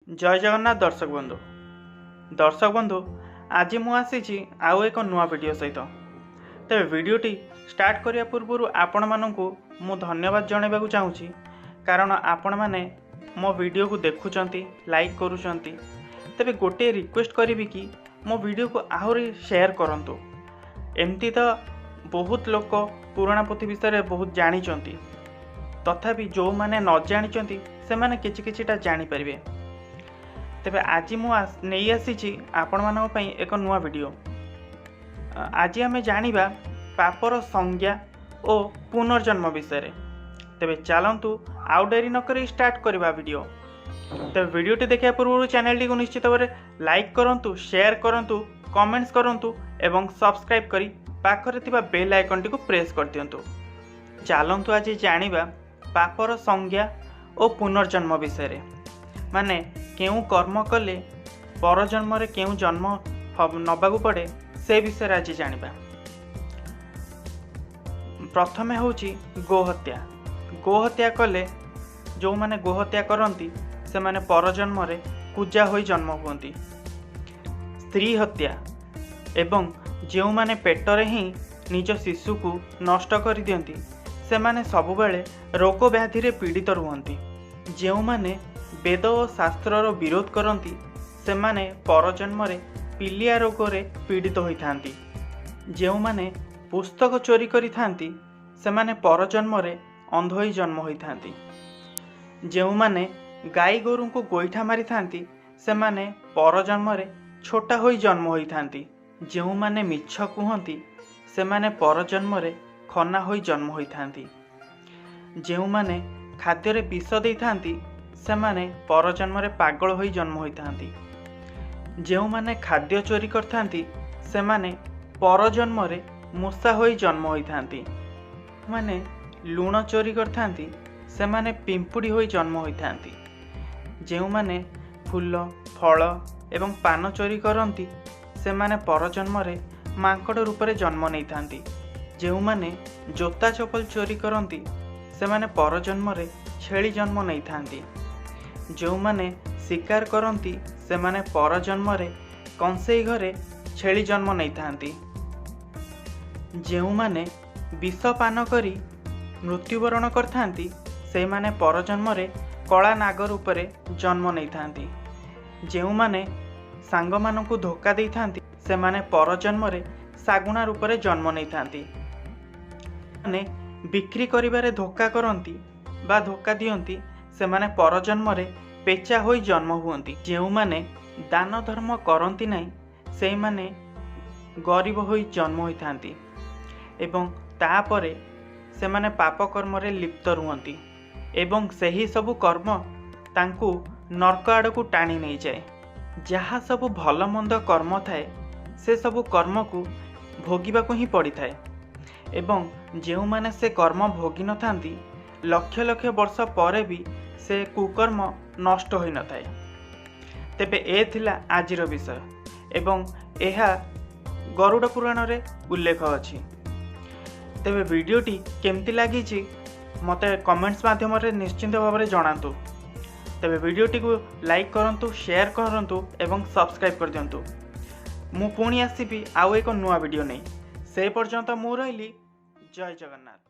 ଜୟ ଜଗନ୍ନାଥ ଦର୍ଶକ ବନ୍ଧୁ। ଦର୍ଶକ ବନ୍ଧୁ, ଆଜି ମୁଁ ଆସିଛି ଆଉ ଏକ ନୂଆ ଭିଡ଼ିଓ ସହିତ। ତେବେ ଭିଡ଼ିଓଟି ଷ୍ଟାର୍ଟ କରିବା ପୂର୍ବରୁ ଆପଣମାନଙ୍କୁ ମୁଁ ଧନ୍ୟବାଦ ଜଣାଇବାକୁ ଚାହୁଁଛି, କାରଣ ଆପଣମାନେ ମୋ ଭିଡ଼ିଓକୁ ଦେଖୁଛନ୍ତି, ଲାଇକ୍ କରୁଛନ୍ତି। ତେବେ ଗୋଟିଏ ରିକ୍ୱେଷ୍ଟ କରିବି କି ମୋ ଭିଡ଼ିଓକୁ ଆହୁରି ସେୟାର କରନ୍ତୁ। ଏମିତି ତ ବହୁତ ଲୋକ ପୁରାଣ ପୋଥି ବିଷୟରେ ବହୁତ ଜାଣିଛନ୍ତି, ତଥାପି ଯେଉଁମାନେ ନ ଜାଣିଛନ୍ତି ସେମାନେ କିଛି କିଛିଟା ଜାଣିପାରିବେ। ତେବେ ଆଜି ମୁଁ ନେଇ ଆସିଛି ଆପଣମାନଙ୍କ ପାଇଁ ଏକ ନୂଆ ଭିଡ଼ିଓ। ଆଜି ଆମେ ଜାଣିବା ପାପର ସଂଜ୍ଞା ଓ ପୁନର୍ଜନ୍ମ ବିଷୟରେ। ତେବେ ଚାଲନ୍ତୁ ଆଉ ଡେରି ନକରି ଷ୍ଟାର୍ଟ କରିବା ଭିଡ଼ିଓ। ତେବେ ଭିଡ଼ିଓଟି ଦେଖିବା ପୂର୍ବରୁ ଚ୍ୟାନେଲଟିକୁ ନିଶ୍ଚିତ ଭାବରେ ଲାଇକ୍ କରନ୍ତୁ, ସେୟାର କରନ୍ତୁ, କମେଣ୍ଟସ୍ କରନ୍ତୁ ଏବଂ ସବସ୍କ୍ରାଇବ୍ କରି ପାଖରେ ଥିବା ବେଲ୍ ଆଇକନ୍ଟିକୁ ପ୍ରେସ୍ କରିଦିଅନ୍ତୁ। ଚାଲନ୍ତୁ ଆଜି ଜାଣିବା ପାପର ସଂଜ୍ଞା ଓ ପୁନର୍ଜନ୍ମ ବିଷୟରେ, ମାନେ କେଉଁ କର୍ମ କଲେ ପରଜନ୍ମରେ କେଉଁ ଜନ୍ମ ନେବାକୁ ପଡ଼େ ସେ ବିଷୟରେ ଆଜି ଜାଣିବା। ପ୍ରଥମେ ହେଉଛି ଗୋହତ୍ୟା। ଗୋହତ୍ୟା କଲେ, ଯେଉଁମାନେ ଗୋହତ୍ୟା କରନ୍ତି ସେମାନେ ପରଜନ୍ମରେ କୁଜା ହୋଇ ଜନ୍ମ ହୁଅନ୍ତି। ସ୍ତ୍ରୀ ହତ୍ୟା ଏବଂ ଯେଉଁମାନେ ପେଟରେ ହିଁ ନିଜ ଶିଶୁକୁ ନଷ୍ଟ କରିଦିଅନ୍ତି ସେମାନେ ସବୁବେଳେ ରୋଗ ବ୍ୟାଧିରେ ପୀଡ଼ିତ ରୁହନ୍ତି। ଯେଉଁମାନେ ବେଦ ଓ ଶାସ୍ତ୍ରର ବିରୋଧ କରନ୍ତି ସେମାନେ ପରଜନ୍ମରେ ପିଲିଆ ରୋଗରେ ପୀଡ଼ିତ ହୋଇଥାନ୍ତି। ଯେଉଁମାନେ ପୁସ୍ତକ ଚୋରି କରିଥାନ୍ତି ସେମାନେ ପରଜନ୍ମରେ ଅନ୍ଧ ହୋଇ ଜନ୍ମ ହୋଇଥାନ୍ତି। ଯେଉଁମାନେ ଗାଈ ଗୋରୁଙ୍କୁ ଗୋଇଠା ମାରିଥାନ୍ତି ସେମାନେ ପରଜନ୍ମରେ ଛୋଟା ହୋଇ ଜନ୍ମ ହୋଇଥାନ୍ତି। ଯେଉଁମାନେ ମିଛ କୁହନ୍ତି ସେମାନେ ପରଜନ୍ମରେ ଖନା ହୋଇ ଜନ୍ମ ହୋଇଥାନ୍ତି। ଯେଉଁମାନେ ଖାଦ୍ୟରେ ବିଷ ଦେଇଥାନ୍ତି ସେମାନେ ପରଜନ୍ମରେ ପାଗଳ ହୋଇ ଜନ୍ମ ହୋଇଥାନ୍ତି। ଯେଉଁମାନେ ଖାଦ୍ୟ ଚୋରି କରିଥାନ୍ତି ସେମାନେ ପରଜନ୍ମରେ ମୂଷା ହୋଇ ଜନ୍ମ ହୋଇଥାନ୍ତି। ଯେଉଁମାନେ ଲୁଣ ଚୋରି କରିଥାନ୍ତି ସେମାନେ ପିମ୍ପୁଡ଼ି ହୋଇ ଜନ୍ମ ହୋଇଥାନ୍ତି। ଯେଉଁମାନେ ଫୁଲ, ଫଳ ଏବଂ ପାନ ଚୋରି କରନ୍ତି ସେମାନେ ପରଜନ୍ମରେ ମାଙ୍କଡ଼ ରୂପରେ ଜନ୍ମ ନେଇଥାନ୍ତି। ଯେଉଁମାନେ ଜୋତା ଚପଲ ଚୋରି କରନ୍ତି ସେମାନେ ପରଜନ୍ମରେ ଛେଳି ଜନ୍ମ ନେଇଥାନ୍ତି। ଯେଉଁମାନେ ଶିକାର କରନ୍ତି ସେମାନେ ପରଜନ୍ମରେ କଂସେଇ ଘରେ ଛେଳି ଜନ୍ମ ନେଇଥାନ୍ତି। ଯେଉଁମାନେ ବିଷ ପାନ କରି ମୃତ୍ୟୁବରଣ କରିଥାନ୍ତି ସେମାନେ ପରଜନ୍ମରେ କଳା ନାଗ ରୂପରେ ଜନ୍ମ ନେଇଥାନ୍ତି। ଯେଉଁମାନେ ସାଙ୍ଗମାନଙ୍କୁ ଧୋକା ଦେଇଥାନ୍ତି ସେମାନେ ପରଜନ୍ମରେ ଶାଗୁଣା ରୂପରେ ଜନ୍ମ ନେଇଥାନ୍ତି। ମାନେ ବିକ୍ରି କରିବାରେ ଧୋକା କରନ୍ତି ବା ଧୋକା ଦିଅନ୍ତି ସେମାନେ ପରଜନ୍ମରେ ପେଚା ହୋଇ ଜନ୍ମ ହୁଅନ୍ତି। ଯେଉଁମାନେ ଦାନ ଧର୍ମ କରନ୍ତି ନାହିଁ ସେଇମାନେ ଗରିବ ହୋଇ ଜନ୍ମ ହୋଇଥାନ୍ତି ଏବଂ ତାପରେ ସେମାନେ ପାପ କର୍ମରେ ଲିପ୍ତ ରୁହନ୍ତି ଏବଂ ସେହି ସବୁ କର୍ମ ତାଙ୍କୁ ନର୍କ ଆଡ଼କୁ ଟାଣି ନେଇଯାଏ। ଯାହା ସବୁ ଭଲ ମନ୍ଦ କର୍ମ ଥାଏ ସେସବୁ କର୍ମକୁ ଭୋଗିବାକୁ ହିଁ ପଡ଼ିଥାଏ ଏବଂ ଯେଉଁମାନେ ସେ କର୍ମ ଭୋଗିନଥାନ୍ତି ଲକ୍ଷ ଲକ୍ଷ ବର୍ଷ ପରେ ବି ସେ କୁକର୍ମ ନଷ୍ଟ ହୋଇନଥାଏ। ତେବେ ଏ ଥିଲା ଆଜିର ବିଷୟ ଏବଂ ଏହା ଗରୁଡ଼ ପୁରାଣରେ ଉଲ୍ଲେଖ ଅଛି। ତେବେ ଭିଡ଼ିଓଟି କେମିତି ଲାଗିଛି ମୋତେ କମେଣ୍ଟସ୍ ମାଧ୍ୟମରେ ନିଶ୍ଚିନ୍ତ ଭାବରେ ଜଣାନ୍ତୁ। ତେବେ ଭିଡ଼ିଓଟିକୁ ଲାଇକ୍ କରନ୍ତୁ, ସେୟାର କରନ୍ତୁ ଏବଂ ସବସ୍କ୍ରାଇବ୍ କରିଦିଅନ୍ତୁ। ମୁଁ ପୁଣି ଆସିବି ଆଉ ଏକ ନୂଆ ଭିଡ଼ିଓ ନେଇ। ସେ ପର୍ଯ୍ୟନ୍ତ ମୁଁ ରହିଲି। ଜୟ ଜଗନ୍ନାଥ।